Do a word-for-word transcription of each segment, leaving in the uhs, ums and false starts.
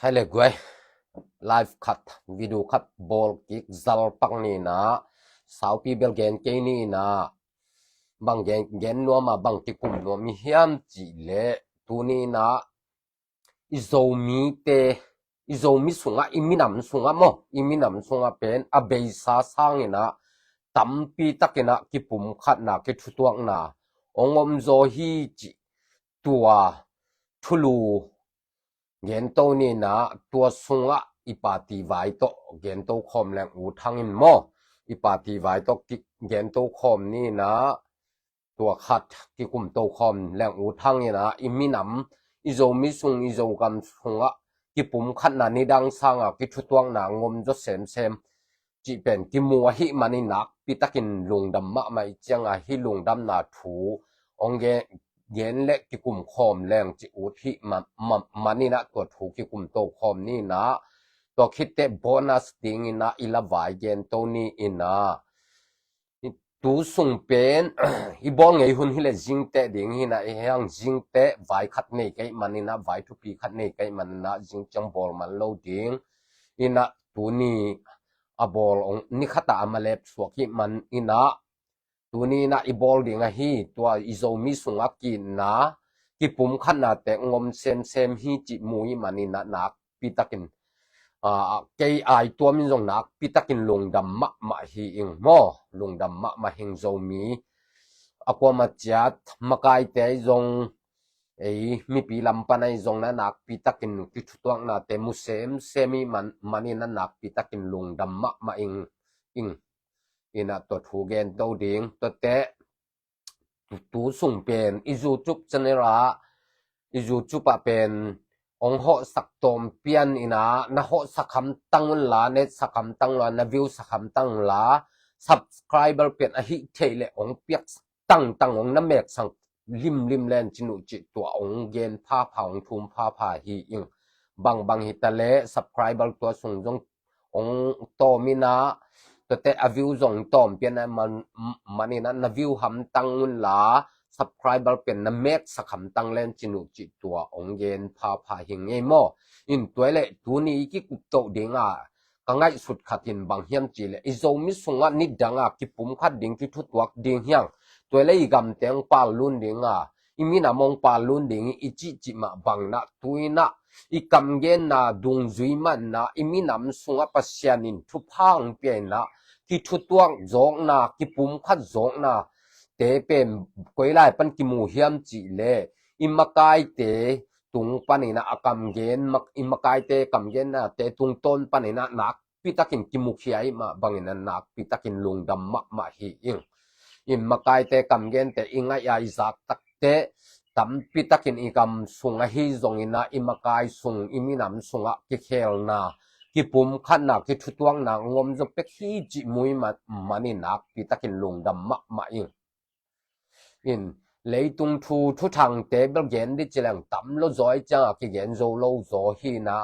Khai le guai, live khat, video khat bawl kik zal pak ni in ah, saupi bel gen kei ni in ah, bang gen, gen nuam a, bang kikum nuam i hiam cih leh, tuni in ah, i Zomite, i Zomi sungah, i minam sungah maw, i minam sungah pen a beisa sang in ah, tampi tak in ah kipumkhatna, kithutuakna hong om zaw hi cih tua thulu gento ni in ah, tua sungah i party vai tawh gento khawm leng ut hang in maw, i party vai tawh ki, gento khawm ni in ah, tua khat kikum to khawm leng ut hang in ah, i minam, i Zomi sung, i Zogam sungah kipumkhatna, nidang sanga kithutuakna hong om zaw semsem cih pen kimu ahih manin nakpi takin lungdam mahmah i cianga, hih lungdamna thu hong gen, gen le kikum khawm leng ci ut hi ma, ma, manin ah, tua thu kikum to khawm ni in ah, tua khit teh bonus ding in ah i la vai gento ni in ah, tu sung pen i bawl ngei hun hi le zingteh ding hi in ah, i hang zingteh vai khat nei ka hih manin ah, vai thupi khat nei ka hih manin ah, zing ciang bawl man lo ding in ah, tuni a bawl hong, ni khat a a malep suak hih manin ah, tuni in ah i bawl ding ahi, tua i Zomi sungah ki-itna, kipumkhatnate hong om semsem hi cih mu ahih manin ah, nakpi takin, ah, kei a i tuam in zong nakpi takin lungdam mahmah hi ing maw, lungdam mahmah hi ing. Zomi a kuamah ciat makaite zong, ei mipi lam pan ahi zong in ah, nakpi takin kithutuaknate mu semsem ahih man, manin ah, nakpi takin lungdam mahmah ing, ing. In ah tua thu gento ding, tua teh tu, tu sung pen i YouTube channel ah, i YouTube ah pen hong hawhsak tawm pian in ah, na hawhsak hamtang un la, na etsak hamtang un la, na view sak hamtang un la, subscriber pen ahih theih leh hong piak tangtang, hong na meksak limlim len cin uh cih tua hong gen phapha, hong thum phapha hi ing. Bangbang hi ta leh subscriber tua sung zong hong tawm in ah, tua teh a view zong tawm pian a man, manin ah na view hamtang un la, subscriber pen na meksak hamtang len cin uh cih tua hong gen phapha hi ing ei maw. In tua leh tuni i kikup to ding a ka ngaihsut khat in bang hiam cih leh, i Zomi sungah nidang a kipumkhat ding, kithutuak ding hi hang. Tua leh i gamte hong pallun ding a, i minam hong pallun ding i cihcih mah bang in ah, tu in ah i kamgenna dungzui mah in ah, i minam sungah Pasian in thupha hong pia in ah, kithutuak zawkna, kipumkhat zawknate pen koi lai pan kimu hiam cih leh, i makaite tung pan in ah a kamgen, mak, i makaite kamgennate tungtawn pan in ah nak pi takin kimukhia ahih mah bangin a nakpi takin lungdam mahmah hi ing. In makaite kamgente i ngaih a i zak takteh, tampi takin i gam sung ahi zongin a, i makai sung, i minam sungah kikhelna, kipumkhatna, kithutuakna ngom zaw pek hi cih mu ahih ma, manin nakpi takin lungdam mahmah ing. In leitung thu, thuthangte bel gen dih ci leng tam lo zaw, i ciangah kigen zo lo zaw hi na,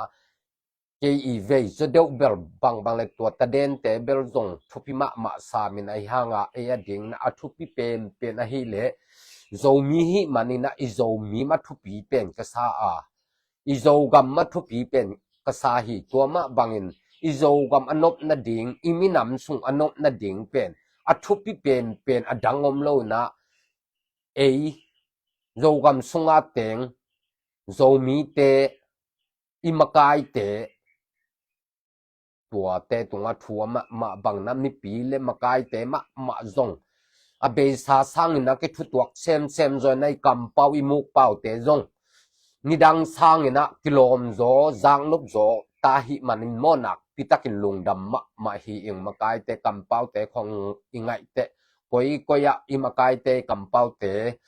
kei i vei zaw deuh bel bangbang le tua tadente bel zong thupi mahmah sam in, ahi hangah ei a dingin a thupi penpen ahih leh Zomi hih manin a, i Zomi mah thupi pen ka sa a, i Zogam mah thupi pen ka sa hi. Tua mah bangin i Zogam a nop nading, i minam sung a nop nading pen a thupi penpen a dang om lo in a, ei Zogam sunga teng Zomite, i makaite, tuate tungah thu a mahmah bangin a, mipi le makaite mahmah zong a beisa sangin a kithutuak semsem zaw in a, i kampau i mukpaute zong nidang sangin a kilawm zaw, zaknop zaw ta ahih manin maw, nakpi takin lungdam mahmah hi ing. Makaite, kampaute khawng i ngaih teh, koikoi ah i makaite, i kampaute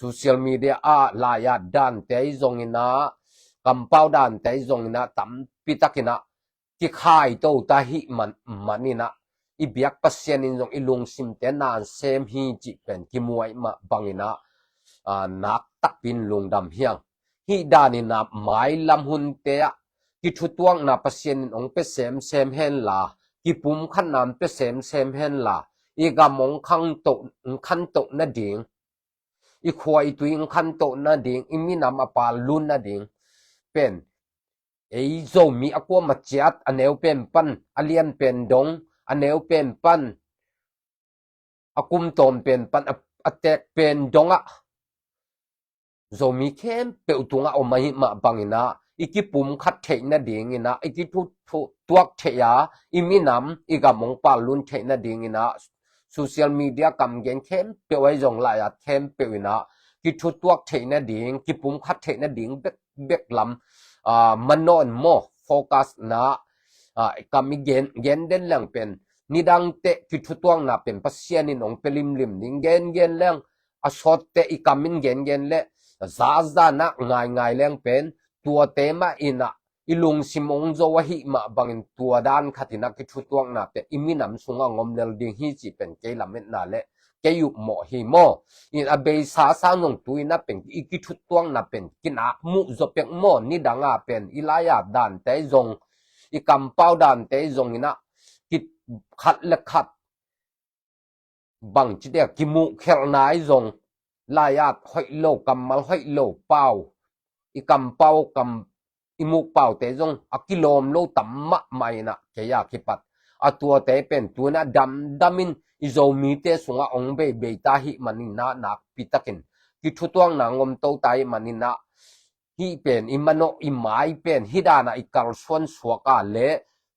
social media ah lai-at dante ahi zongin a, kampau dante ahi zongin a, tampi takin a kikhai to ta ahih man, manin a, i biak Pasian in zong i lungsimte nasem hi cih pen kimu ahih mah bangin a, a, nak takpi in lungdam hi ing. Hih danin a mailam hunte ah kithutuakna Pasian in hong pia semsem hen la, kipumkhatna hong pia semsem hen la, i gam hong khantoh, hong khantoh nading, i khua i tui hong khantoh nading, i minam a pallun nading pen ei Zomi a kuama ciat, a neu pen pan, a lian pen dong, a neu pen pan, a kum tawm pen pan, a, a tek pen dongah Zomi khempeuh tungah om ahih mah banginah i kipumkhat theih nadinginah i kithu, thu, tuak theih a, i minam i gam hong pallun theih nadinginah social media kam gen khempeuh ahi zong lai-at khempeuh inah kithutuak theih nading, kipumkhat theih nading bekbek lam, aa, manawh in maw, focus na, aa, kam i gen, gen den leng pen nidangte kithutuakna pen Pasian in hong pia limlim ding, gen gen leng a sawtte i kam in gen gen le zaza na ngaingai leng pen tuate mah inah i lungsim hong zo ahih mah bangin tua dan khat inah kithutuakna pen i minam sungah hong om lel ding hi cih pen kei lametna le kei upmawh hi maw. In a beisa sang zong tu inah pen i kithutuakna pen kinak muh zaw pek maw, nidanga pen i lai-at dante zong, i kampau dante zong inah ki, khat le khat bangci dek kimuhkhelhna i zong, lai-at hoih lo, kammal hoih lo pau, i kampau, kam, i mukpaute zong a kilawm lo tam mahmah inah kei a kipat a tuate pen tu inah damdamin i Zomite sungah hong beibei ta ahih maninah nakpitakin kithutuakna hong om to ta ahih maninah hih pen i manawh i mai pen hih danah i kalsuan suak a le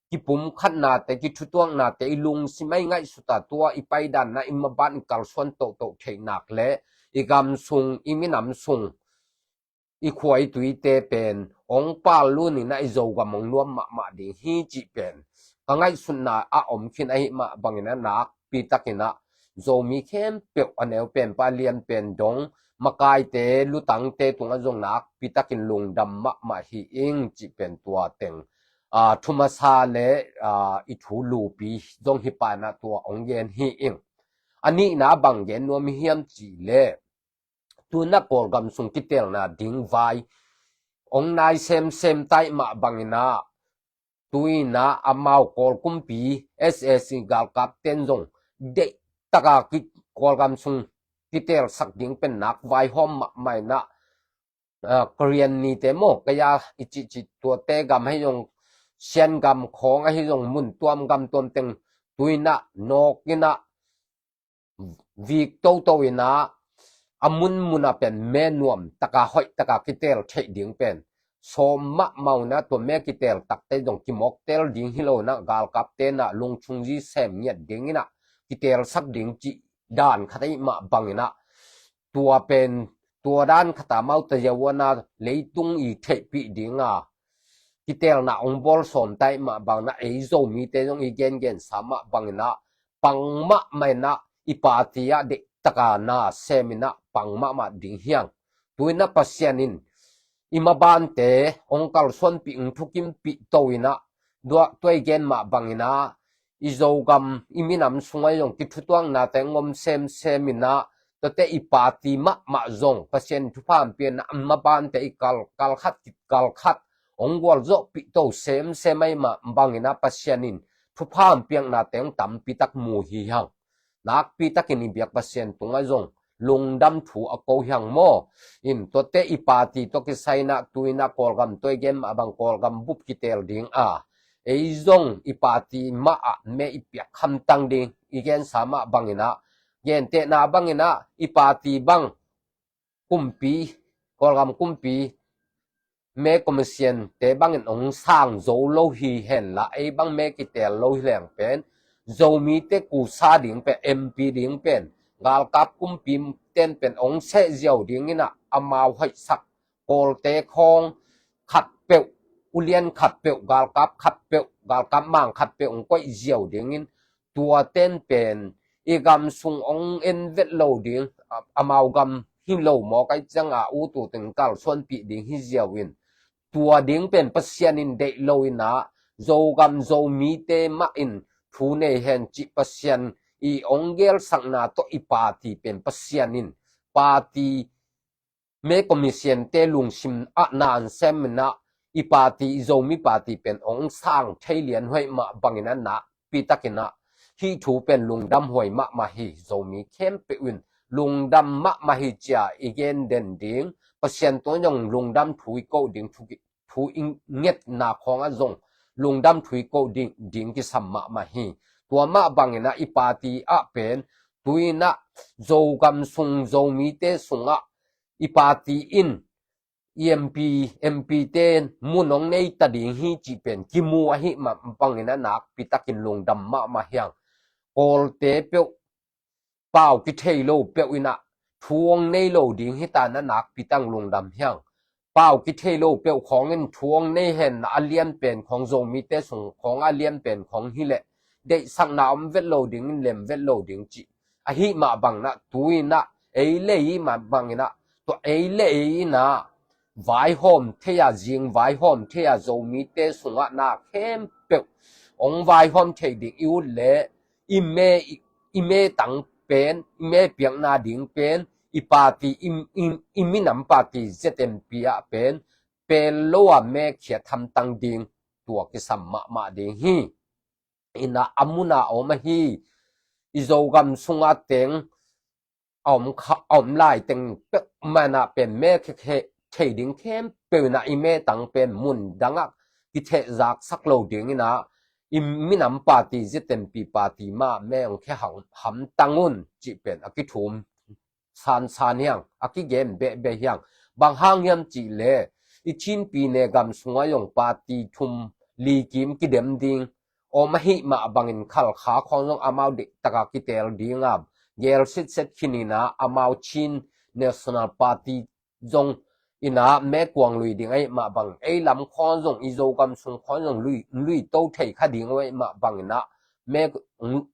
kipumkhatnate, kithutuaknate i lungsim ah i ngaihsut a tua i paidanna i maban i kalsuan tohtoh theihnak le i gam sung, i minam sung, i khua i tuite pen hong pallun inah i Zogam hong nuam mahmah ding hi cih pen ka ngaihsutna a om khin ahih mah banginah nakpitakinah Zomi khempeuh a neu pen pan a lian pen dong makaite lutangte tungah zong nakpitakin lungdam mahmah hi ing cih pen tua teng, aa, thu masa le, aa, i thu lupi zong hi panah tua hong gen hi ing. A nihna bang gen nuam i hiam cih le tu inah Kawlgam sung kitelna ding vai hong nai semsem ta ahih mah banginah tu inah amau Kawl kumpi S A C galkapten zong deihtaka ki, Kawlgam sung kitelsak ding pen nak vaihawm mahmah inah, aa, Korean nite maw, kaya i cihcih tuate gam ahi zong, Sian gam khawng ahi zong, mun tuam gam tuam teng tu inah nawk inah vik toto inah a munmun ah pen me nuam taka hoih taka kitel theih ding pen sawm mahmah inah tua me kitel takte zong kimawktel ding hi lo inah galkapte inah lungchungzi sem ngiat ding inah kitelsak ding cih dan khat ahih mah banginah tua pen tua dan khat a amau tayawana leitung i theihpih dinga kitelna hong bawl sawm ta ahih mah banginah ei Zomite zong i gengensa mah banginah pang mahmah inah i party ah deihtaka na sem inah pang mahmah ding hi hang. Tu inah Pasian in i mabante hong kalsuanpih, hong thukimpih to inah tua, tua i gen mah banginah i Zogam i minam sungah zong kithutuaknate hong om semsem inah tuate i party mahmah zong Pasian thupha hong pia inah a mabante i kal, kal khat, kal khat hong gualzawhpih to semsem ahih mah banginah Pasian in thupha hong piaknate hong tampitak mu hi hang. Nakpitakin i biak Pasian tungah zong lungdam thu a ko hi hang maw. In tuate i party tawh kisai inah tu inah Kawlgam tawh i gen mah bang Kawlgam bup kitel ding a ei zong i party mah ah me i piak hamtang ding i gensa mah banginah gentehna banginah i party bang kumpi, Kawlgam kumpi me commission te bangin hong sang zo lo hi henla ei bang me kitel lo hi leng pen Zomite kusa ding pen, M P ding pen, galkap kumpi ten pen hong seh ziau ding inah amau hoihsak Kawlte khawng khatpeuh, ulian khatpeuh, galkap khatpeuh, galkap mang khatpeuh hong koih ziau dingin tuaten pen i gam sung hong en vet lo ding, a, amau gam hi lo mawk ahih cianga ut ut in kalsuanpih ding hi ziau in tua ding pen Pasian in deih lo inah Zogam Zomite mah in thu nei hen cih Pasian i hong gelsakna tawh i party pen Pasian in party me commission te lungsim ah na sem inah i party, i Zomi party pen hong sang thei lian huai mah bangin a nakpitakin ah hih thu pen lungdam huai mahmah hi. Zomi khempeuh in lungdam mahmah hi cia i gen den ding, Pasian tungah zong lungdam thu i koh ding thu, thu i ngetna khawngah zong lungdam thu i koh ding, ding kisam mahmah hi. Tua mah bangin ah i party ah pen tu-in ah Zogam sung, Zomite sungah i party in i MP, MP te mun hong nei ta ding hi cih pen kimu ahih mah bangin ah nakpi takin lungdam mahmah hi hang. Kawlte peuh pau kithei lo peuh in ah thu hong nei lo ding hi ta in ah nakpi tak lungdam hi hang. Pau kithei lo peuh khawng in thu hong nei hen a lian pen khawng, Zomite sung khawng a lian pen khawng hi leh deihsakna om vet lo ding in lem vet lo ding cih ahih mah bangin ah tu-in ah ei le ei mah bangin ah tua ei le ei in ah vaihawm thei a, zing vaihawm thei a, Zomite sungah na khempeuh hong vaihawm thei ding i ut leh i me, i, i me tang pen, i me piakna ding pen i party, i, i, i minam party ZNP ah pen pel lo a me khiat hamtang ding tua kisam mahmah ding hi. In ah a mun a om ahi i Zogam sungah teng a om kha, a om lai teng peuhmah in ah pen me khekhe thei ding khempeuh in ah i me tang pen mun dangah kithehzaksak lo ding in ah i minam party ZNP party mah me hong khe ham, hamtang un cih pen a kithum sansan hi hang, a kigen behbeh hi hang. Bang hang hiam cih leh i Chin pyine gam sungah zong party thum li kim kidem ding om ahih mah bangin Khalkha khawng zong amau deihtak a kitel ding a, gel sitset khin in ah amau Chin National Party zong in ah me kuang lui ding ahih mah bangin ei lam khawng zong, i Zogam sung khawng zong lui, lui to thei kha ding ahih mah bangin ah me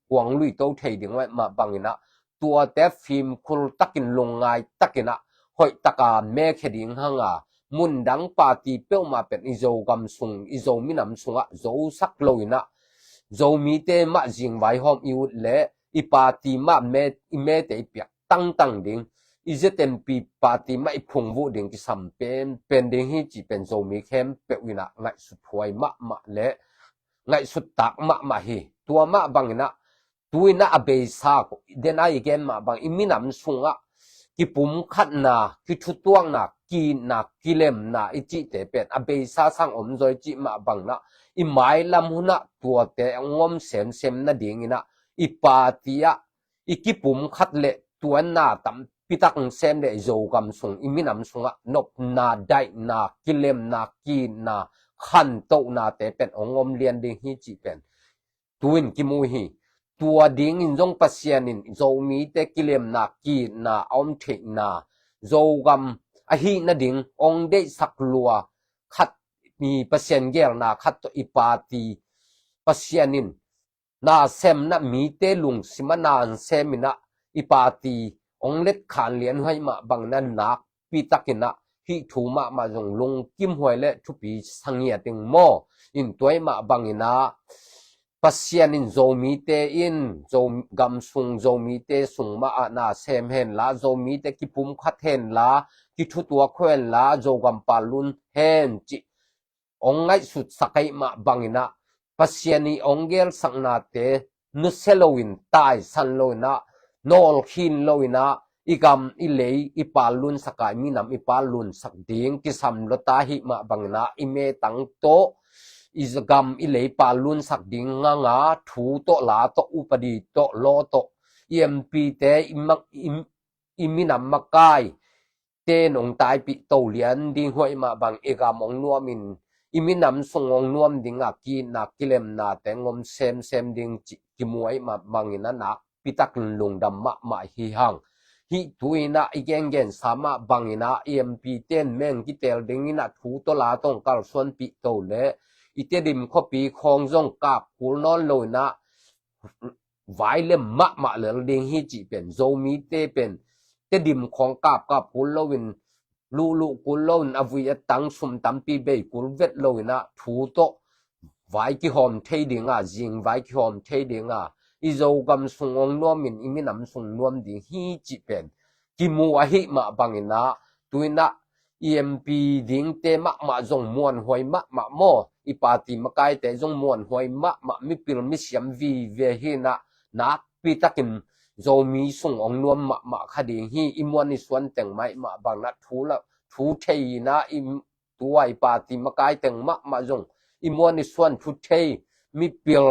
kuang lui to thei ding ahih mah bangin ah tuate fimkhur takin lungngai takin ah hoih taka me khia ding hang a, mun dang party peuhmah pen i Zogam sung, i Zo minam sungah zosak lo in ah Zomite mah zing vaihawm i ut leh i party mah me, i mete i piak tangtang ding, i ZNP party mah i phungvuh ding kisam penpen ding hi cih pen Zomi khempeuh in ah ngaihsut huai mahmah leh ngaihsut tak mahmah hi. Tua mah bangin ah tu-in ah a beisa, den a i gen mah bang i minam sungah kipumkhatna, kithutuakna, ki-itna, kilemna i cihte pen a beisa sang om zaw i cih mah bangin ah i mailam hun ah tuate hong om semsem nadingin ah i party ah i kipumkhat leh tua in ah tampi tak hong sem leh i Zogam sung, i minam sungah nopna, daihna, kilemna, ki-itna, khantohnate pen hong om lian ding hi cih pen tu-in kimu hi. Tua dingin zong Pasian in Zomite kilemna, ki-itna a om theihna, Zogam ahih nading hong deihsak lua khat, mi Pasian gelna khat tawh i party Pasian in na sem in ah mite lungsim ah na sem in ah i party hong letkhan lian huai mah bangin ah nakpi takin ah hih thu mahmah zong lungkim huai leh thupi sa ngiat ing maw. In tua ahih mah bangin ah Pasian in Zomite in Zo, gam sung, Zomite sung mah ah na sem hen la, Zomite kipumkhat hen la, kithutuak hen la, Zogam pallun hen cih hong ngaihsutsak ahih mah bangin ah Pasian i hong gelsaknate nusia loin, taisan loin ah, nawlkhin loin ah, i gam i lei i pallunsak a, i minam i pallunsak ding kisam lua ta ahih mah bangin ah i metang tawh i gam i lei pallunsak ding hang a, thu tawh, la tawh, upadi tawh, law tawh, i MP te, i mak, i, i minam makai ten hong taipih to lian ding huai mah bang, i gam hong nuamin i minam sung hong nuam ding a, ki-itna kilemnate hong om semsem ding cih kimu ahih mah bangin ah nakpi tak lungdam mahmah hi hang. Hih tu-in ah i gengensa mah bangin ah i MP ten meng kitel dingin ah thu tawh la tawh hong kalsuanpih to leh i Tedim khuapi khawng zong kap kul nawn loin ah vai lem mahmah lel ding hi cih pen, Zomite pen Tedim khawng kapkap kul loin, luhluh kul loin, a vui a tang sum tampi bei kul vet loin ah thu tawh vai kihawm thei ding a, zing vai kihawm thei ding a, i Zogam sung hong nuamin i minam sung nuam ding hi cih pen kimu ahih mah bangin ah tu-in ah i MP dingte mahmah zong muanhuai mahmah maw, i party makaite zong muanhuai mahmah, mipil misiam vive hi in ah nakpi takin Zomi sung hong nuam mahmah kha ding hi. I muan i suan teng mah ahih mah bangin ah thu la, thu thei in ah i tua i party makai teng mahmah zong i muan i suan thu thei mipil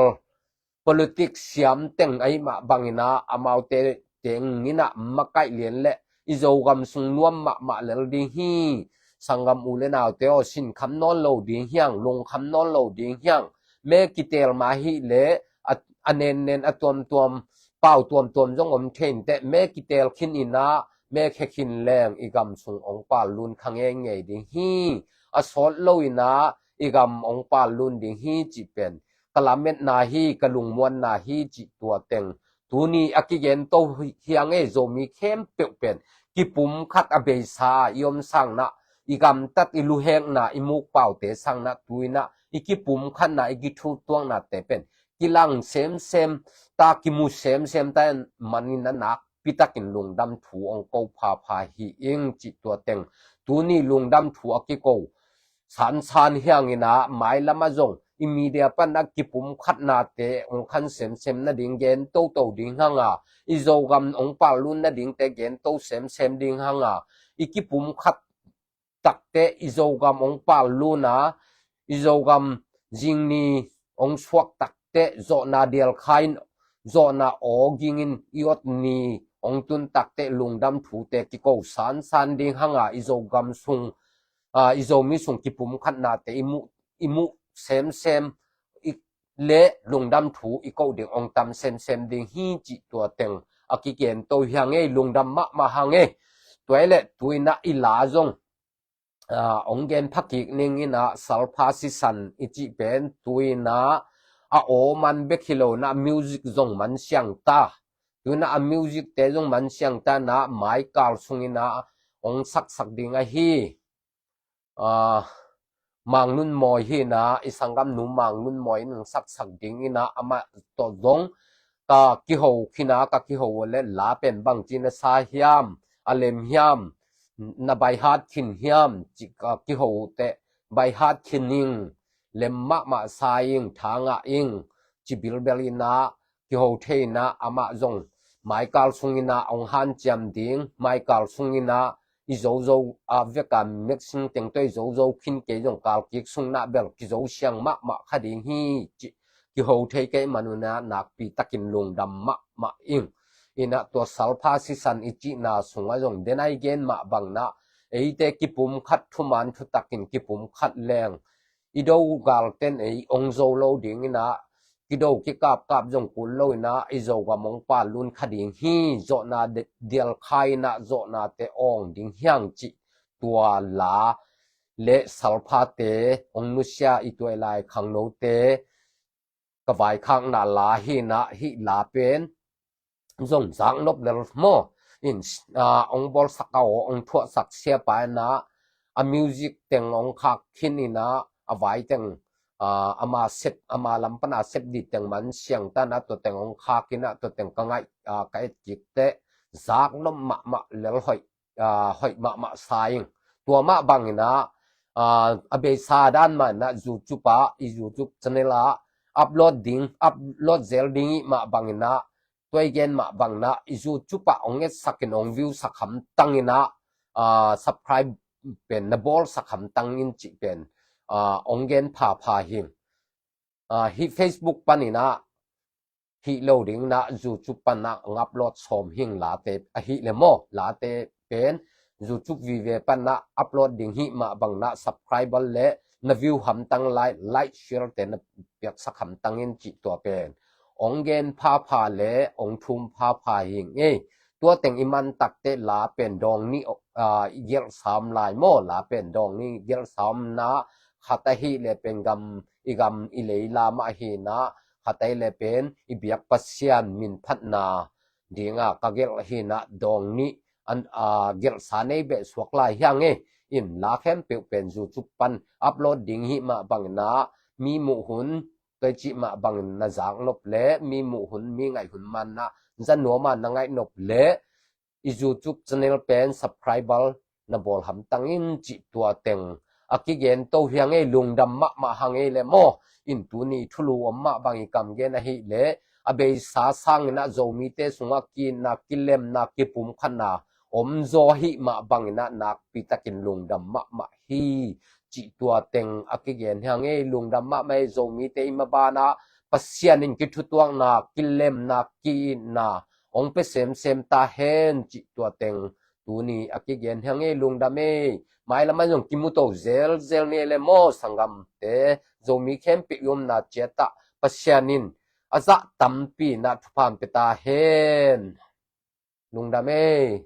politics siam teng ahih mah bangin ah amaute teng in ah makaih lian leh i Zogam sung nuam mahmah lel ding hi. Sanggam u le naute aw, sinkham nawn lo ding hiang, lungkham nawn lo ding hiang. Me kitel mah hi leh a, a nennen a tuamtuam, pau tuamtuam zong om thei inteh, me kitel khin in ah me khia khin leng i gam sung ong pal lun kha ngeingei ding hi. A sawt lo in ah i gam ong pal lun ding hi cih pen ka lametna hi, ka lungmuanna hi cih tua teng tuni a kigen to hi, hiang ei. Zomi khempeuh pen kipumkhat a beisa i om sangin ah, i gamtat i luhekna, i mukpaute sangin ah, tu in ah i kipumkhatna, i kithutuaknate pen kilang semsem ta, kimu semsem ta manin ah nakpi takin lungdam thu ong ko phapha hi ing cih tua teng tuni lungdam thu a kiko sansan hiang in ah, mailam ah zong i media pan a kipumkhatnate ong khan semsem nading gen toto ding hang a, i Zogam ong pal lun nadingte gen to semsem ding hang a, i kipumkhat takte i Zogam ong pal lun a, i Zogam zingni ong suak takte, zawhna dial kha in, zawhna aw ging in i ot ni ong tun takte lungdam thute kiko sansan ding hang a, i Zogam sung, a, i Zomi sung kipumkhatnate i muh, i muh semsem i, le lungdam thu i ko ding ong tam semsem ding hi cih tua teng a kigen to hiang ei. Lungdam mahmah hang ei. Tua i leh tu in ah i la zong, a, ong gen phakik ning in ah, Salpha Sisan i cih pen tu in ah a aw man bek hi lo in ah music zong man siang ta. Tu in ah a music te zong man siang ta in ah Maikal sung in ah ong saksak ding ahi. A, Mang Nun Mawi hi in ah, i sanggamnu Mang Nun Mawi in ong saksak ding in ah, amah tawh zong ka kiho khin a, ka kiho leh la pen bangci na sa hiam, a lem hiam, na baihat khin hiam cih ka kiho teh, baihat khin ing, lem mahmah sa ing, tha ngah ing ci bilbel in ah kiho thei in ah, amah zong Maikal sung in ah ong hanciam ding, Maikal sung in ah i zozo a vek a mixing teng tawh i zozo khin kei zong kal kik sung in ah bel kizo siang mahmah kha ding hi cih kiho thei kei man un ah nakpi takin lungdam mahmah ing. In ah tua Salpha Sisan i cihna sung ah zong den a i gen mah bang in ah, eite kipumkhat, thuman thutakin kipumkhat leng i do galten ei ong zo lo ding in ah, kido kikapkap zong kul lo in ah i Zogam ong pal lun kha ding hi. Zawhna de-, dial kha in ah zawhnate awng ding hiang cih tua la le Salphate ong nusia i tuai lai khangnote ka vaikhakna la hi in ah, hih la pen zong zaknop lel maw. In, a, ong bawlsak a aw ong thuahsak siapa in ah, a music teng ong khak khin in ah, a vai teng, a, ama sep, ama lam pan a sep di teng man siang ta in ah, tua teng ong khak in ah, tua teng ka ngaih, a, ka et kik teh zaknop mahmah lel hoih, a, hoih mahmah sa ing. Tua mah bang in ah, a, a beisa dan mah in ah YouTube ah, i YouTube channel ah upload ding, upload zel ding i mah bang in ah, tua i gen mah bang in ah, i YouTube ah ong etsak in ong view sak hamtang in ah, a, subscribe pen na bawlsak hamtang in cih pen, a, ong gen phapha hi ing. A, hih Facebook pan in ah, hih lo ding in ah YouTube pan in ah ong upload sawm hi ing. Late ahih leh maw, late pen YouTube vive pan in ah upload ding hi mah bang in ah, subscriber le na view hamtang lai, like, share te na piaksak hamtang in cih tua pen ong gen phapha le ong thum phapha hi ing ei. Tua teng i man tak teh la pen dawng nih, a, i gelh sam lai maw. La pen dawng nih i gelh sam in ah, khat ahih leh pen gam, i gam i lei la mah hi in ah, khat ahih leh pen i biak Pasian min phatna ding a ka gelh hi in ah, dawng nih an, a, gelhsa nei beh suak lai hiang ei. In la khempeuh pen YouTube pan upload ding hi mah bang in ah, mi muh hun, tua i cih mah bang in na zaknop le, mi muh hun, mi ngaih hun man in ah za nuam a na ngaihnop le, i YouTube channel pen subscriber na bawl hamtang in cih tua teng a kigen to hiang ei. Lungdam mahmah hang ei le maw. In tuni thulu om mah bang i kam gen ahih leh, a beisa sang in ah Zomite sungah kiitna, kilemna, kipumkhatna om zaw hi mah bang in ah nakpi takin lungdam mahmah hi. cih tua teng a kigen hi hang ei. Lungdam mahmah ei. Zomite i mabanah Pasian in kithutuakna, kilemna, ki-itna hong pia semsem ta hen cih tua teng tuni a kigen hi hang ei. Lungdam ei. Mailamah zong kimuto zelzel ni ei le maw sanggamte. Zomi khempeuh i omna ciatah Pasian in a zah tampi na thupha pia ta hen. Lungdam ei.